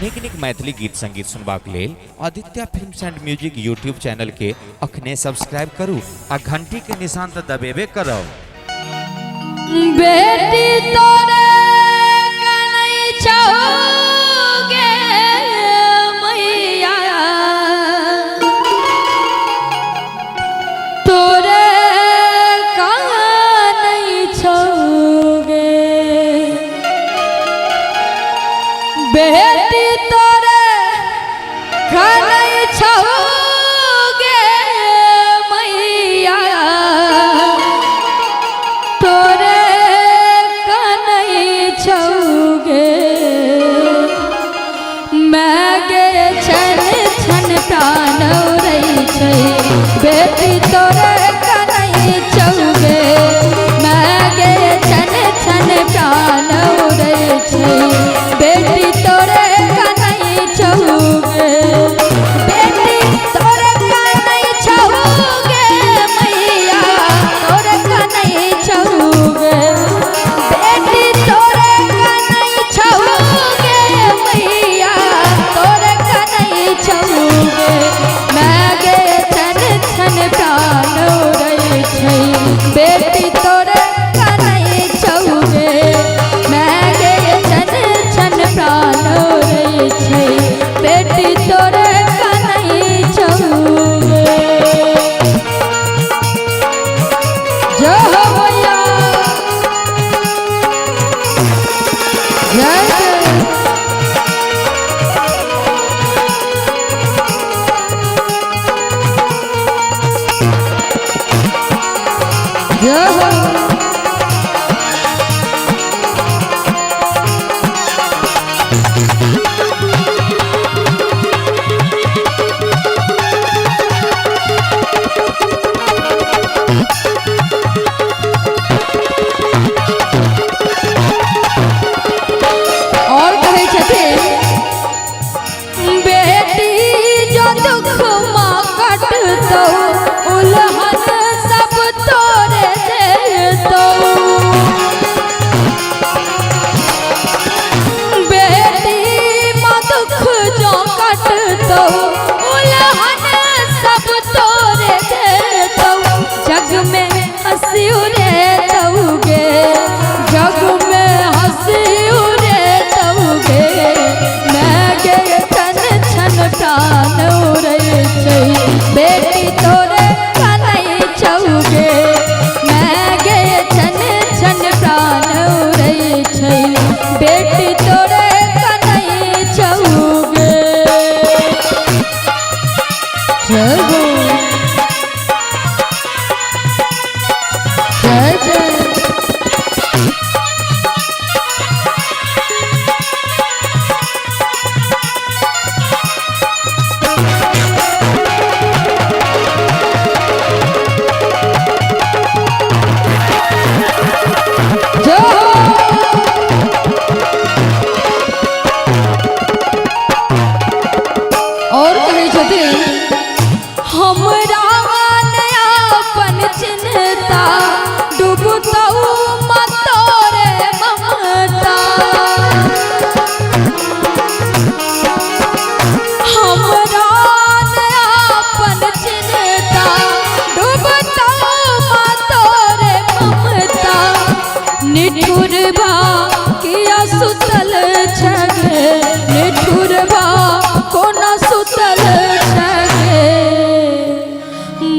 नीक नीक मैथिली गीत संगीत सुनबाक लेल Aditya films and music YouTube channel के अखने सब्सक्राइब करू आ घंटी के निशान तऽ दबेबे करब। बेटी तोरे कनै छौ गे मैया, तोरे कनै छौ गे। बेटी तोरे कनै छौ गे मैया, तोरे कनै छौ गे। मैं गे छन छन प्राण उड़ै छै, बेटी तोरे कनै छौ गे। मैं गे छन छन प्राण उड़ै छै, बेटी तोरे कनै छौ गे। बेटी तोरे कनै छौ गे मैया, तोरे कनै छौ गे। बेटी तोरे कनै छौ गे मैया, तोरे कनै छौ गे। मैं गे छन छन प्राण उड़ै छै, बेटी तोरे कनै छौ गे। मैं गे छन छन प्राण उड़ै छै, बेटी तोरे कनै छौ गे। जय हो मैया, जय जय। जय हो। और कहै छथिन, बेटी जो दुख माँ कटतौ, उलहन सब तोरे देतौ। बेटी माँ दुख जो कटतौ, उलहन सब तोरे देतौ। जग में हंसी उड़ेतौ गे, जग में हंसी उड़ेतौ गे। मैं गे छन छन प्राण उड़ै छै, बेटी तोरे कनै छौ गे। मैं गे छन छन प्राण उड़ै छै, बेटी तोरे कनै छौ गे। जय हो, जय जय। जय हो। और कहै छथिन, हमरा अपन चिन्ता डूबतौ माँ तोरे ममता। हमरा अपन चिन्ता डूबतौ माँ तोरे ममता। निठुर भा किया सुतल छगे, निठुर भा कोना सुतल छगे।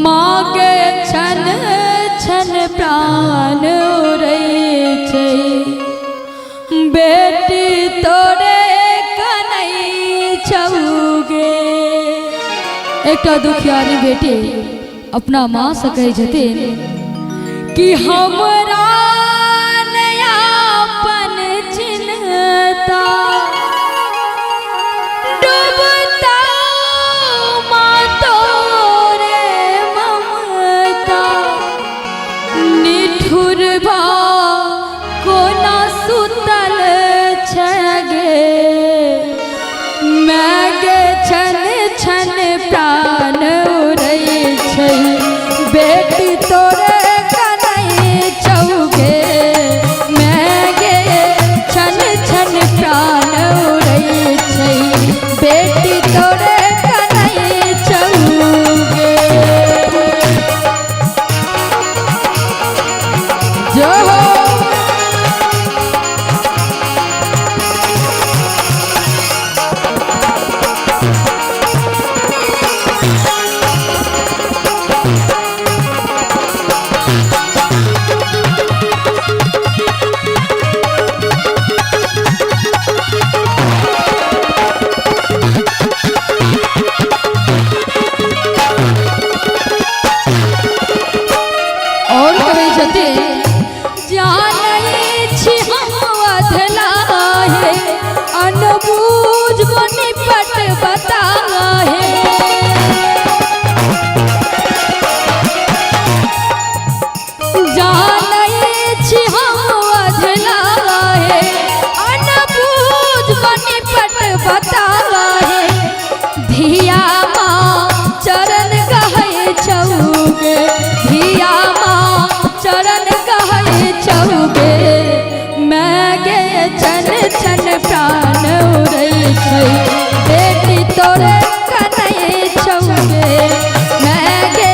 माँ के छन छन प्राण उड़ै छै, बेटी तोरे कनै छौ गे। एकटा दुखियारी बेटी अपना माँ से कहै छथिन कि हमरा अपन चिन्हता डूबता माँ तोरे ममता। निठुर भा कोना सुतल छगे, मैं गे छन छन प्राण उड़ै छै, बेटी तोरे कनै छौ गे। मैं गे छन छन प्राण उड़ै छै, छै, बेटी तोरे कनै छौ गे। मैं गे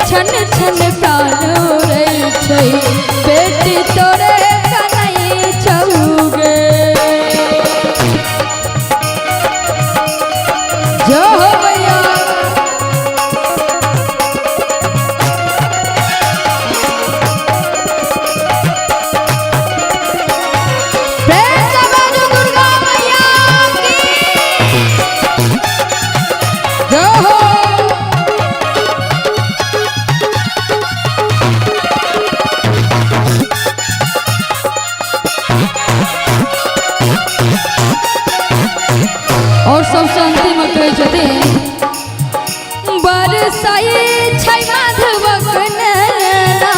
छन छन प्राण उड़ै छै, बेटी तोरे कनै छौ गे। जो हो भैया। प्रेम से बाजू दुर्गा मैया की जय हो। और सबसे अंतिम कहै छथिन, बरसाई छै माधवक नैना,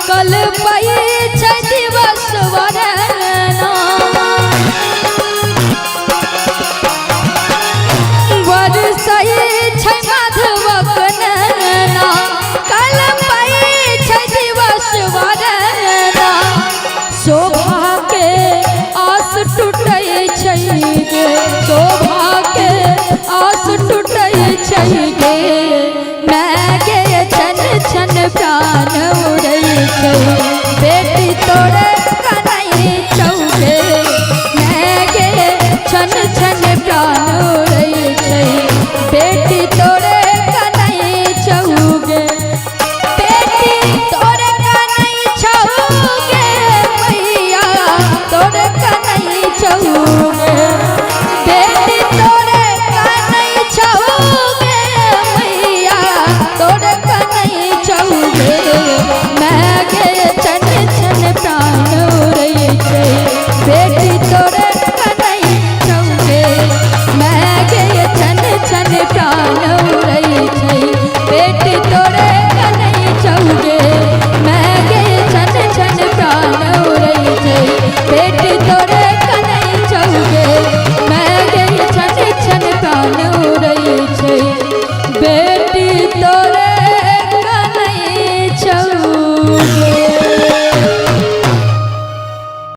कलपै छै दिवस वरना। बरसाई छै माधवक नैना, कलपै छै दिवस वरना। शोभा के आस टूटै छै गे, शोभा के आस टूटै छै गे। मैं गे छन छन प्राण उड़ै छै, बेटी तोरे कनै छौ गे। मैं गे छन छन प्राण उड़ै छै,